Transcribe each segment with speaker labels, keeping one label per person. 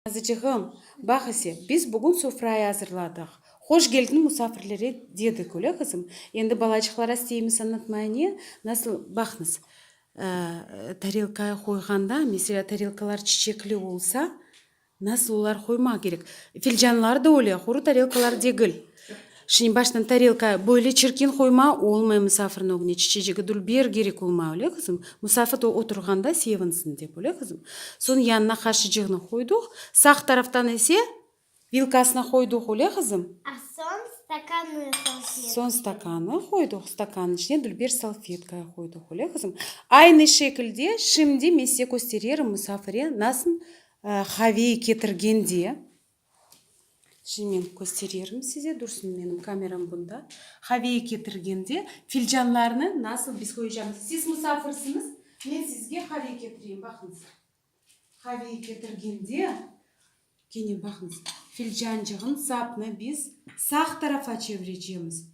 Speaker 1: Nazıcığım, baq ise, biz bugün sofrayı azırladıq. Hoş geldiñ musafirlere dedik, öyle qızım? Endi balaçıqlara isteymiz añlatmaya ne? Nasıl, baqıñız, tarelkaya qoyğanda, meselâ, tarelkalar çiçekli olsa, nasıl olar qoymaq kerek? Filcanlar da öyle, quru tarelkalar degil. Şimdi baştan tarelka böyle çirkin qoyma, olmay musafirniñ ögüne, çiçecigi dülber kerek olmay, öyle qızım? Musafir de oturğanda sevinsin dep, öyle qızım? Soñ yanına qaşıcığını qoyduq, sağ taraftan ise vilkasını qoyduq, öyle qızım?
Speaker 2: A soñ stakanı salfetka.
Speaker 1: Soñ stakanı qoyduq, stakannıñ içine dülber salfetka qoyduq, öyle qızım? Aynı şekilde şimdi men size köstererim musafire nasıl qave ketirgende. Şimdi men köstererim size, dursun menim kameram bunda. Qaveye ketirgende filcanlarnı nasıl biz qoyacamız. Siz musafirsiñiz, men sizge qave ketireyim, baqıñız. Qaveye ketirgende, kene baqıñız, filcancığın sapnı biz sağ tarafa çevirecemiz.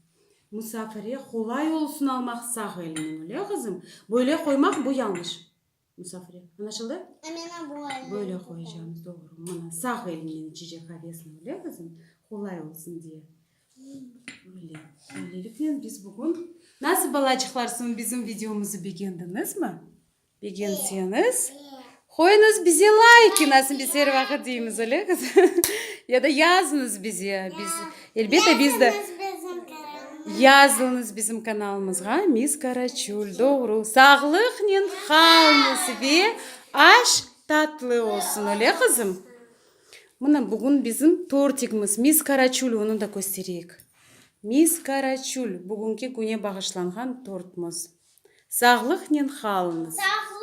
Speaker 1: Musafire qolay olsun almaq sağ elinen, öyle qızım? Böyle qoymaq bu yañlış. Musafire, añlaşıldı?
Speaker 2: Mena böyle.
Speaker 1: Böyle qoyacağımız, doğru. Mına, sağ elinen içecek qavesini, öyle qızım? Qolay olsun diye. Öyle. Böyleliknen biz bugün. Nasıl, balacıqlar, soñ bizim videomızı begendiñizmi? Begenseñiz, qoyuñız bize layki, nasıl biz er vaqıt deymiz, öyle qızım? Ya da yazıñız bize. Biz, elbette, biz de.
Speaker 2: Yazıñız bizim kanalımızğa.
Speaker 1: Yazılıñız bizim kanalımızğa, Miss Karaçül, doğru. Sağlıqnen qalıñız ve aş tatlı olsun, öyle qızım? Mına bugün bizim tortigimiz, Miss Karaçül, onı da köstereyik. Miss Karaçül, bugünki küne bağışlanğan tortımız. Sağlıqnen qalıñız.
Speaker 2: Sağlıqnen.